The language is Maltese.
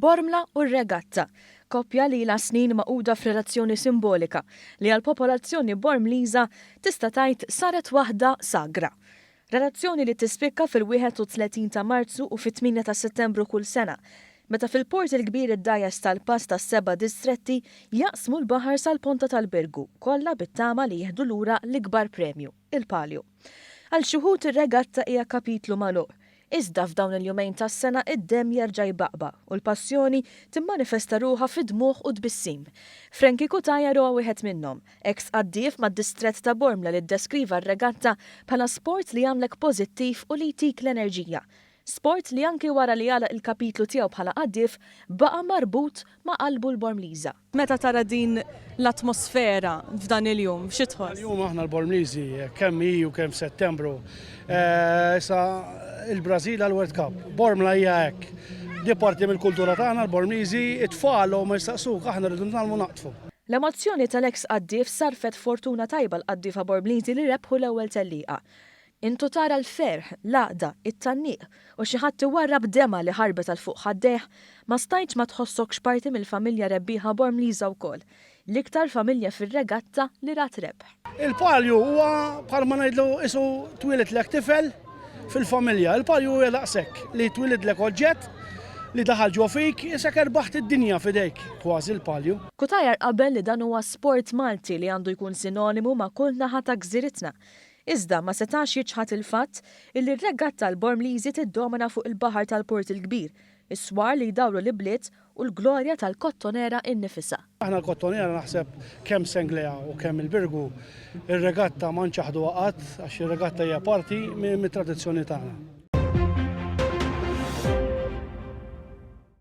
Bormla u r-Regatta, koppja li ilha snin magħquda f'relazzjoni simbolika li għall-popolazzjoni Bormliża tista' tgħid saret waħda sagra. Relazzjoni li tispikka fil-31 ta' Marzu u fit-8 ta' Settembru kull sena, meta fil-Port il-Kbir id-dgħajjes tal-pass tas-seba' distretti jaqsmu l-baħar sal-Ponta tal-Birgu, kollha bit-tama li jieħdu lura l-ikbar premju, il-palju. Għal xi wħud ir-regatta hija kapitlu magħluq, Iżda f'dawn il-jumejn tas-sena id-demm jerġa' jbaqbaq u l-passjoni timmanifesta ruħha fi dmugħ u tbissim. Frankie Cutajar huwa wieħed minnhom, eks qaddief mad-distrett ta' Bormla li ddeskriva r-regatta bħala sport li jagħmlek pożittiv u li jtik l-enerġija. Sport li anki wara li għalaq il-kapitlu tiegħu bħala qaddief baqa' marbut ma' qalbu l-Bormliża. Meta tara din l-atmosfera f'dan il-jum, xi tħoss? Jum aħna l-Bormliżi, kemm hi u kemm f'Settembru. Eh, issa il-Brażil għal World Cup. Bormla hija hekk. Di parti mill-kultura tagħna l-Bormliżi, it-tfal u ma jistaqsuk aħna rridu nagħmlu naqtfu. L-emozzjoni tal-eks qaddief sarfet fortuna tajba l-qaddiefa Bormliżi li rebħu l-ewwel tellieqa. Int u tara l-ferħ, l-għaqda, it-tgħanniq, u xi ħadd iwarrab demgħa li ħarbet għal fuq ħaddejh, ma stajtx ma tħossokx parti mill-familja rebbieħa Bormliża wkoll. L-iktar familja fir-regatta li rat rebħ. Il-palju huwa bħalma ngħidlu qisu twilidlek tifel fil-familja. Il-palju huwa daqshekk li twilidlek oġġett li daħal ġo fik, isek erbaħt id-dinja f'idejk, kważi l-palju. Cutajar qabel li dan huwa sport Malti li għandu jkun sinonimu ma' kull naħa ta' gżiritna. Iżda ma setax jiċħad il-fatt illi r-regatta l-Bormliżi tiddomina fuq il-baħar tal-Port il-Kbir, is-swar li jdawru l-ibliet u l-glorja tal-Kottonera innifisha. Aħna l-Kottonera naħseb kemm Senglea u kemm il-Birgu, ir-regatta ma nċaħħduha qatt għax ir-regatta hija parti mit-tradizzjoni tagħna.